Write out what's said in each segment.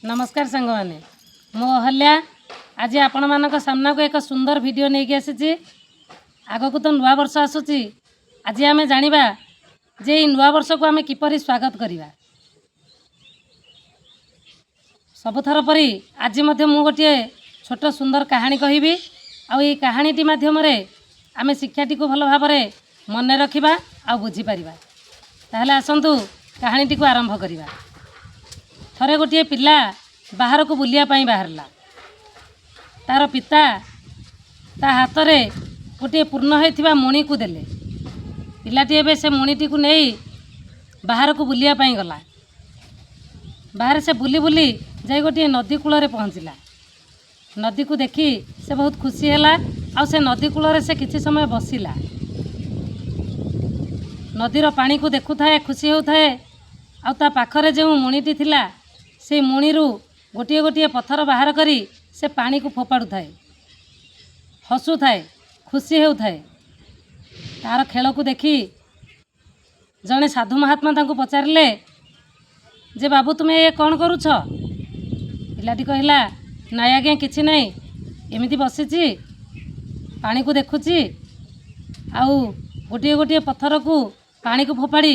ନମସ୍କାର ସାଙ୍ଗମାନେ, ମୁଁ ଅହଲ୍ୟା ଆଜି ଆପଣମାନଙ୍କ ସାମ୍ନାକୁ ଏକ ସୁନ୍ଦର ଭିଡ଼ିଓ ନେଇକି ଆସିଛି। ଆଗକୁ ତ ନୂଆ ବର୍ଷ ଆସୁଛି। ଆଜି ଆମେ ଜାଣିବା ଯେ ଏଇ ନୂଆ ବର୍ଷକୁ ଆମେ କିପରି ସ୍ୱାଗତ କରିବା। ସବୁଥର ପରି ଆଜି ମଧ୍ୟ ମୁଁ ଗୋଟିଏ ଛୋଟ ସୁନ୍ଦର କାହାଣୀ କହିବି, ଆଉ ଏଇ କାହାଣୀଟି ମାଧ୍ୟମରେ ଆମେ ଶିକ୍ଷାଟିକୁ ଭଲ ଭାବରେ ମନେ ରଖିବା ଆଉ ବୁଝିପାରିବା। ତାହେଲେ ଆସନ୍ତୁ କାହାଣୀଟିକୁ ଆରମ୍ଭ କରିବା। ଥରେ ଗୋଟିଏ ପିଲା ବାହାରକୁ ବୁଲିବା ପାଇଁ ବାହାରିଲା। ତାର ପିତା ତା ହାତରେ ଗୋଟିଏ ପୂର୍ଣ୍ଣ ହୋଇଥିବା ମୁଣିକୁ ଦେଲେ। ପିଲାଟି ଏବେ ସେ ମୁଣିଟିକୁ ନେଇ ବାହାରକୁ ବୁଲିବା ପାଇଁ ଗଲା। ବାହାରେ ସେ ବୁଲି ବୁଲି ଯାଇ ଗୋଟିଏ ନଦୀ କୂଳରେ ପହଞ୍ଚିଲା। ନଦୀକୁ ଦେଖି ସେ ବହୁତ ଖୁସି ହେଲା, ଆଉ ସେ ନଦୀ କୂଳରେ ସେ କିଛି ସମୟ ବସିଲା। ନଦୀର ପାଣିକୁ ଦେଖୁଥାଏ, ଖୁସି ହେଉଥାଏ, ଆଉ ତା ପାଖରେ ଯେଉଁ ମୁଣିଟି ଥିଲା ସେଇ ମୁଣିରୁ ଗୋଟିଏ ଗୋଟିଏ ପଥର ବାହାର କରି ସେ ପାଣିକୁ ଫୋପାଡ଼ୁଥାଏ, ହସୁଥାଏ, ଖୁସି ହେଉଥାଏ। ତାର ଖେଳକୁ ଦେଖି ଜଣେ ସାଧୁ ମହାତ୍ମା ତାଙ୍କୁ ପଚାରିଲେ ଯେ ବାବୁ, ତୁମେ ଏ କ'ଣ କରୁଛ? ପିଲାଟି କହିଲା, ନାଇଁ ଆଜ୍ଞା, କିଛି ନାହିଁ, ଏମିତି ବସିଛି, ପାଣିକୁ ଦେଖୁଛି, ଆଉ ଗୋଟିଏ ଗୋଟିଏ ପଥରକୁ ପାଣିକୁ ଫୋପାଡ଼ି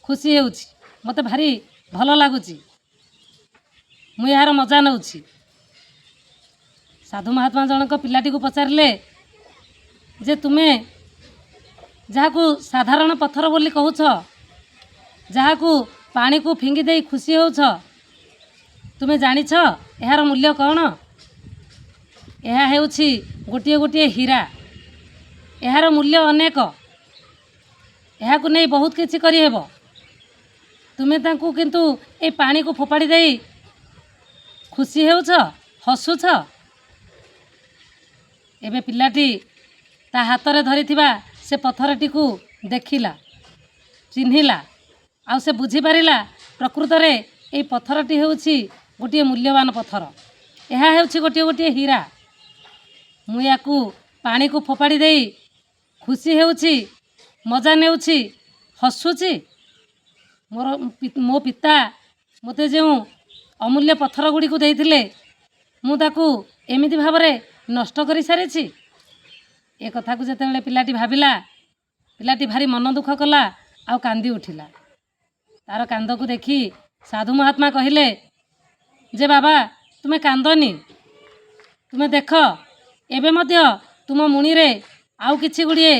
ଖୁସି ହେଉଛି। ମୋତେ ଭାରି ଭଲ ଲାଗୁଛି, ମୁଁ ଏହାର ମଜା ନେଉଛି। ସାଧୁ ମହାତ୍ମା ଜଣକ ପିଲାଟିକୁ ପଚାରିଲେ ଯେ ତୁମେ ଯାହାକୁ ସାଧାରଣ ପଥର ବୋଲି କହୁଛ, ଯାହାକୁ ପାଣିକୁ ଫିଙ୍ଗି ଦେଇ ଖୁସି ହେଉଛ, ତୁମେ ଜାଣିଛ ଏହାର ମୂଲ୍ୟ କ'ଣ? ଏହା ହେଉଛି ଗୋଟିଏ ଗୋଟିଏ ହୀରା। ଏହାର ମୂଲ୍ୟ ଅନେକ। ଏହାକୁ ନେଇ ବହୁତ କିଛି କରିହେବ। ତୁମେ ତାଙ୍କୁ କିନ୍ତୁ ଏଇ ପାଣିକୁ ଫୋପାଡ଼ି ଦେଇ ଖୁସି ହେଉଛ, ହସୁଛ। ଏବେ ପିଲାଟି ତା ହାତରେ ଧରିଥିବା ସେ ପଥରଟିକୁ ଦେଖିଲା, ଚିହ୍ନିଲା, ଆଉ ସେ ବୁଝିପାରିଲା ପ୍ରକୃତରେ ଏଇ ପଥରଟି ହେଉଛି ଗୋଟିଏ ମୂଲ୍ୟବାନ ପଥର। ଏହା ହେଉଛି ଗୋଟିଏ ଗୋଟିଏ ହୀରା। ମୁଁ ୟାକୁ ପାଣିକୁ ଫୋପାଡ଼ି ଦେଇ ଖୁସି ହେଉଛି, ମଜା ନେଉଛି, ହସୁଛି। ମୋ ପିତା ମୋତେ ଯେଉଁ ଅମୂଲ୍ୟ ପଥର ଗୁଡ଼ିକୁ ଦେଇଥିଲେ, ମୁଁ ତାକୁ ଏମିତି ଭାବରେ ନଷ୍ଟ କରିସାରିଛି। ଏ କଥାକୁ ଯେତେବେଳେ ପିଲାଟି ଭାବିଲା, ପିଲାଟି ଭାରି ମନ ଦୁଃଖ କଲା ଆଉ କାନ୍ଦି ଉଠିଲା। ତାର କାନ୍ଦକୁ ଦେଖି ସାଧୁ ମହାତ୍ମା କହିଲେ ଯେ ବାବା, ତୁମେ କାନ୍ଦନି। ତୁମେ ଦେଖ, ଏବେ ମଧ୍ୟ ତୁମ ମୁଣିରେ ଆଉ କିଛି ଗୁଡ଼ିଏ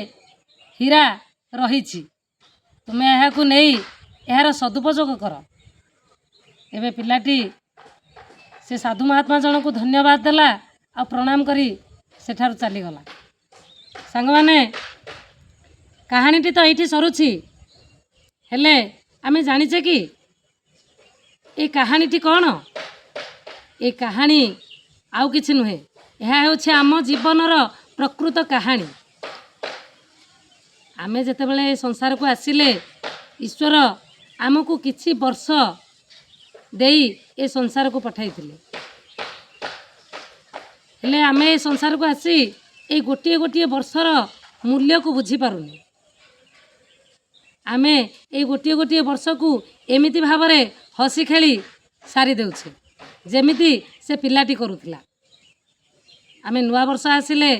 ହୀରା ରହିଛି। ତୁମେ ଏହାକୁ ନେଇ ଏହାର ସଦୁପଯୋଗ କର। ଏବେ ପିଲାଟି ସେ ସାଧୁ ମହାତ୍ମା ଜଣଙ୍କୁ ଧନ୍ୟବାଦ ଦେଲା ଆଉ ପ୍ରଣାମ କରି ସେଠାରୁ ଚାଲିଗଲା। ସାଙ୍ଗମାନେ, କାହାଣୀଟି ତ ଏଇଠି ସରୁଛି, ହେଲେ ଆମେ ଜାଣିଛେ କି ଏ କାହାଣୀଟି କ'ଣ? ଏ କାହାଣୀ ଆଉ କିଛି ନୁହେଁ, ଏହା ହେଉଛି ଆମ ଜୀବନର ପ୍ରକୃତ କାହାଣୀ। ଆମେ ଯେତେବେଳେ ଏ ସଂସାରକୁ ଆସିଲେ, ଈଶ୍ୱର ଆମକୁ କିଛି ବର୍ଷ ଦେଇ ଏ ସଂସାରକୁ ପଠାଇଥିଲେ। ହେଲେ ଆମେ ଏ ସଂସାରକୁ ଆସି ଏଇ ଗୋଟିଏ ଗୋଟିଏ ବର୍ଷର ମୂଲ୍ୟକୁ ବୁଝିପାରୁନି। ଆମେ ଏଇ ଗୋଟିଏ ଗୋଟିଏ ବର୍ଷକୁ ଏମିତି ଭାବରେ ହସି ଖେଳି ସାରି ଦେଉଛେ, ଯେମିତି ସେ ପିଲାଟି କରୁଥିଲା। ଆମେ ନୂଆ ବର୍ଷ ଆସିଲେ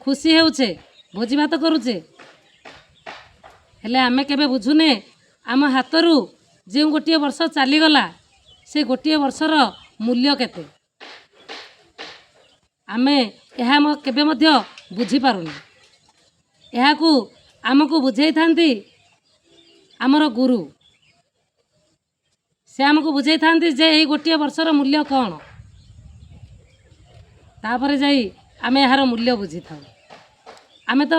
ଖୁସି ହେଉଛେ, ଭୋଜି ଭାତ କରୁଛେ, ହେଲେ ଆମେ କେବେ ବୁଝୁନେ ଆମ ହାତରୁ ଯେଉଁ ଗୋଟିଏ ବର୍ଷ ଚାଲିଗଲା, ସେ ଗୋଟିଏ ବର୍ଷର ମୂଲ୍ୟ କେତେ। ଆମେ ଏହା କେବେ ମଧ୍ୟ ବୁଝିପାରୁନି। ଏହାକୁ ଆମକୁ ବୁଝେଇଥାନ୍ତି ଆମର ଗୁରୁ। ସେ ଆମକୁ ବୁଝେଇଥାନ୍ତି ଯେ ଏଇ ଗୋଟିଏ ବର୍ଷର ମୂଲ୍ୟ କ'ଣ। ତାପରେ ଯାଇ ଆମେ ଏହାର ମୂଲ୍ୟ ବୁଝିଥାଉ। ଆମେ ତ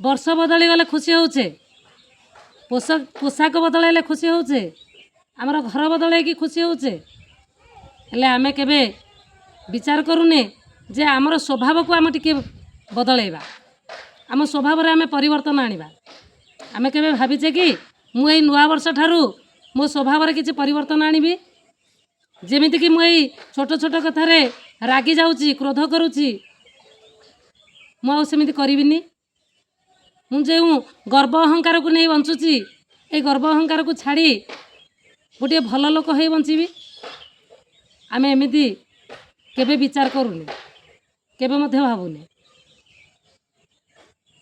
ବର୍ଷ ବଦଳିଗଲେ ଖୁସି ହେଉଛେ, ପୋଷାକ ବଦଳାଇଲେ ଖୁସି ହେଉଛେ, ଆମର ଘର ବଦଳାଇକି ଖୁସି ହେଉଛେ, ହେଲେ ଆମେ କେବେ ବିଚାର କରୁନେ ଯେ ଆମର ସ୍ୱଭାବକୁ ଆମେ ଟିକେ ବଦଳାଇବା, ଆମ ସ୍ୱଭାବରେ ଆମେ ପରିବର୍ତ୍ତନ ଆଣିବା। ଆମେ କେବେ ଭାବିଛେ କି ମୁଁ ଏଇ ନୂଆ ବର୍ଷ ଠାରୁ ମୋ ସ୍ୱଭାବରେ କିଛି ପରିବର୍ତ୍ତନ ଆଣିବି? ଯେମିତିକି ମୁଁ ଏଇ ଛୋଟ ଛୋଟ କଥାରେ ରାଗି ଯାଉଛି, କ୍ରୋଧ କରୁଛି, ମୁଁ ଆଉ ସେମିତି କରିବିନି। ମୁଁ ଯେଉଁ ଗର୍ବ ଅହଙ୍କାରକୁ ନେଇ ବଞ୍ଚୁଛି, ଏଇ ଗର୍ବ ଅହଙ୍କାରକୁ ଛାଡ଼ି ଗୋଟିଏ ଭଲ ଲୋକ ହେଇ ବଞ୍ଚିବି। ଆମେ ଏମିତି କେବେ ବିଚାର କରୁନେ, କେବେ ମଧ୍ୟ ଭାବୁନେ।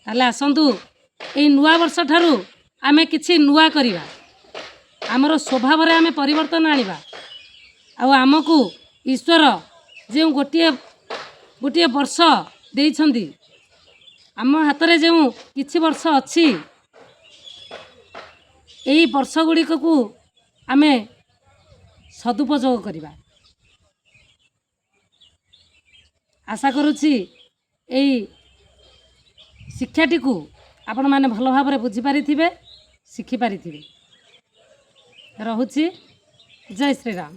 ତାହେଲେ ଆସନ୍ତୁ, ଏଇ ନୂଆ ବର୍ଷ ଠାରୁ ଆମେ କିଛି ନୂଆ କରିବା, ଆମର ସ୍ୱଭାବରେ ଆମେ ପରିବର୍ତ୍ତନ ଆଣିବା। ଆଉ ଆମକୁ ଈଶ୍ୱର ଯେଉଁ ଗୋଟିଏ ଗୋଟିଏ ବର୍ଷ ଦେଇଛନ୍ତି, ଆମ ହାତରେ ଯେଉଁ କିଛି ବର୍ଷ ଅଛି, ଏଇ ବର୍ଷ ଗୁଡ଼ିକକୁ ଆମେ ସଦୁପଯୋଗ କରିବା। ଆଶା କରୁଛି ଏଇ ଶିକ୍ଷାଟିକୁ ଆପଣମାନେ ଭଲ ଭାବରେ ବୁଝିପାରିଥିବେ, ଶିଖିପାରିଥିବେ। ରହୁଛି, ଜୟ ଶ୍ରୀରାମ।